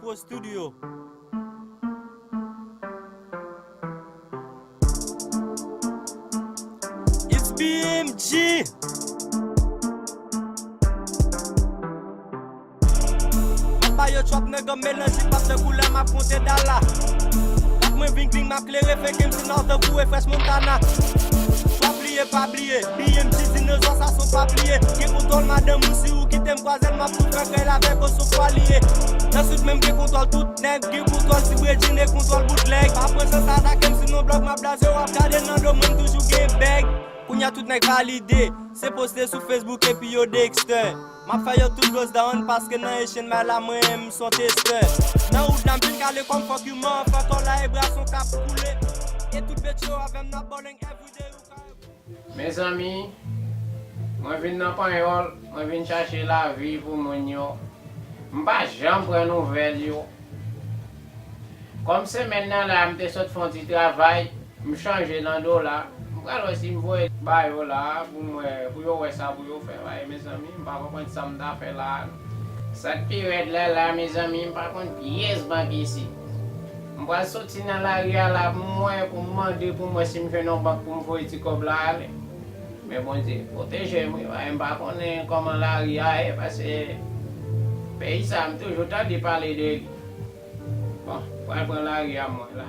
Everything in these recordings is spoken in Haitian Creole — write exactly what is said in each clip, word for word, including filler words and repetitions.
Pro Studio. It's B M G. M ap ba yo trap nèg an melanj, li p ap nan koulè, m ap konte dala. Lap mwen bling bling, m ap klere, fè ke m si nò tankou e Fresh Montana. Trap li ye, pa bliye, B M G dinozò, sa son pa pliye. Gen kontwòl madanm ou, si ou kite m kwaze l, m ap tou fè kèy l avèk ou sou kwa li ye. Nan Sid menm gen kontwòl tout nèg, gen kontwòl ti bredjine, kontwòl boutlèg. Pa pran chans atake m, sinon blòk m ap blaze, w ap gade nan do mwen, m toujou gen bèg. Kounye a tout nèg valide, se poste sou Facebook epi yo dexter. M ap fè yo tout goes down paske nan Asian may la mwen menm m son testè. Nan wood la m fin kale kò m fòk human fè kò la e bra son k ap koule. E tout bèt yo avè m n ap bowling everyday ou ka. Mezanmi, mwen vin nan Panyòl, mwen vin chache lavi pou moun yo. M pa janm pran nouvèl yo. Kòm semèn nan la, m te sot fè yon ti travay, m chanje nan dola. M pral wè si m voye ba yo la, pou m wè, pou yo wè sa pou yo fè. Bay, mezanmi, m pa konprann sa m ta fè la. Sa k pi rèd la, la, mezanmi, m pa konn pyès bank isit. M pral soti nan lari a la, pou m wè, pou m mande, pou m wè si m jwenn yon bank pou m voye ti kòb la ale. Men Bondye pwoteje m, wi, bay, m pa konnen kòman lari a ye, paske peyi sa, m toujou tande pale de li. Bon, pral pran lari a mwen la.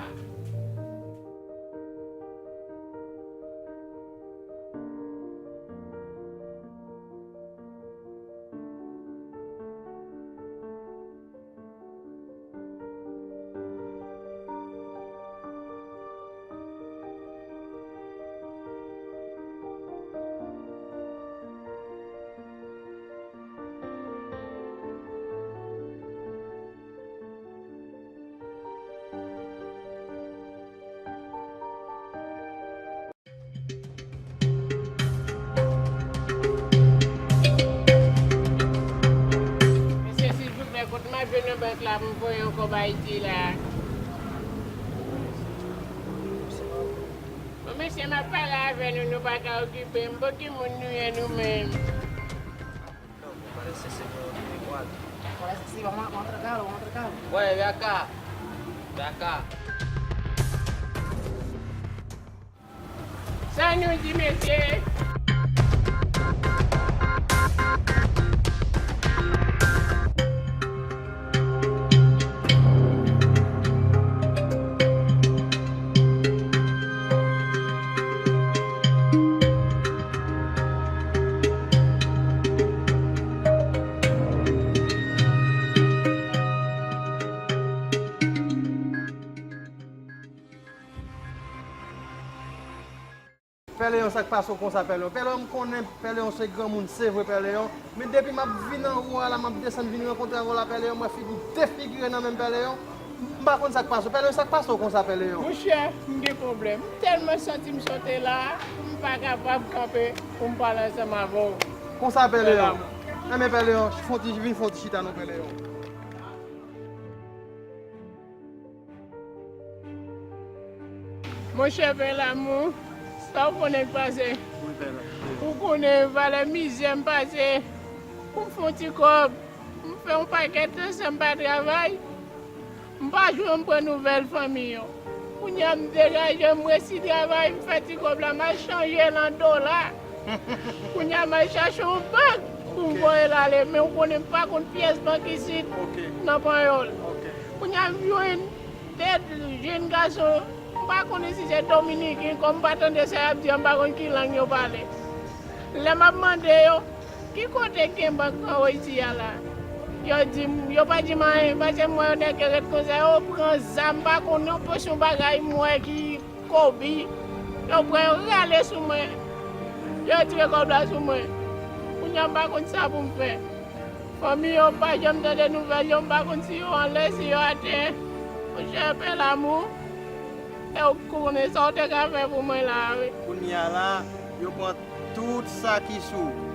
Mesye, silvouplè, kote m ap jwenn yon bank la pou m voye yon kòb Ayiti la? Bon, mesye, m ap pale avè nou, nou pa ka okipe m. Bon, ki moun nou ye nou menm? Parece, señor, igual. Parece, sí, vamos a, vamos a tratarlo, vamos a tratarlo. Bueno, ve acá. Ve acá. Sa nou di, mesye? Pè Leyon, sa k pase w konsa, Pè Leyon? Pè Leyon, m konnen Pè Leyon se granmoun, se vre, Pè Leyon. Men depi m ap vin anwo a la, m ap desann vin rankontre avè w la, Pè Leyon, m wè figi w defigire nan men m, Pè Leyon. M pa konn sa k pase w. Pè Leyon, sa k pase w konsa, Pè Leyon? Monchè, m gen pwoblèm. M tèlman santi m sote la, m pa kapab kanpe pou m pale ansanm avè w. Konsa, Pè Leyon. Enben, Pè Leyon, fè yon ti, vin fè yon ti chita non, Pè Leyon. Monchè, Pè Lamou, sa w konnen k pase? Wi, Pè Lamou. Ou konnen valè mizè m pase pou m fè yon ti kòb. M fè yon pakèt tan san m pa travay. M pa janm pran nouvèl fanmi yo. Kounye a m degaje m, m resi travay, m fè ti kòb la, m al chanje l an dola. Kounye a m al chache yon bank pou m voye l ale, men ou konnen m pa konn pyès bank isit nan Panyòl. Kounye a m jwenn de jenn gason, m pa konnen si se dominiken, kòm m pa tande sa y ap di an, m pa konn ki lang yo pale. Lè m ap mande yo, ki kote k gen bank anwo isi a la? Yo di m, yo pa di m anyen, paske m wè yon nèg yo ret konsa, yo pran zam, m pa konn yon pòsyon bagay m wè ki kobi. Yo pran, yo rale sou mwen. Yo tire kòb la sou mwen. Kounye a m pa konn sa pou m fè. Fanmi yo, m pa janm tande nouvèl yo, m pa konn si yo anlè, si yo atè. Monchè, Pè Lamou, e ou k konnen sa w te ka fè pou mwen la, wi. Kounye a la, yo pran tout sa ki sou ou.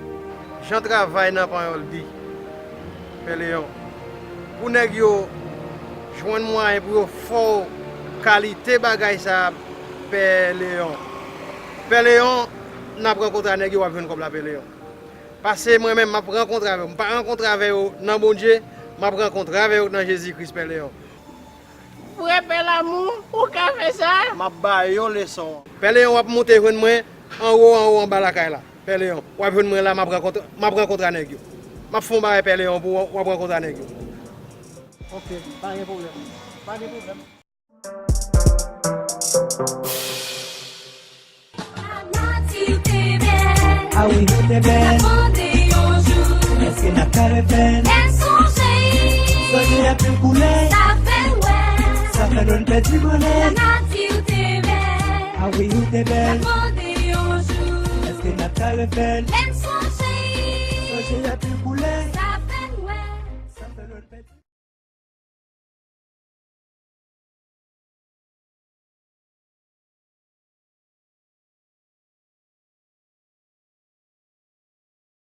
Jan travay nan Panyòl di, Pè Leyon, pou nèg yo jwenn mwayen pou yo fè w kalite bagay sa a, Pè Leyon. Pè Leyon, n ap rankontre a nèg yo, w ap jwenn kòb la, Pè Leyon. Pase mwen menm, m ap rankontre avè yo. M pa rankontre avè yo nan Bondye, M ap rankontre avè yo nan Jezi Kris, Pè Leyon. Vrè pè Lamou, ou ka fè sa? M ap ba yo leson an. Pè Leyon, w ap monte jwenn mwen anwo, anwo, anba lakay la. Pè Leyon, w ap jwenn mwen la, m ap rankontre, m ap rankontre a nèg yo. M ap fè yon bagay, Pè Leyon, pou w, w ap rankontre a nèg yo. Ok, pa gen pwoblèm. Pa gen pwoblèm. Ah wi, nou te bèl. Èske n ap ka refè l? Sonje anpil koulè. Sa fè nou n pèdi bonè. Ah wi, nou te bèl. Èske n ap ka refè l? Sonje anpil koulè.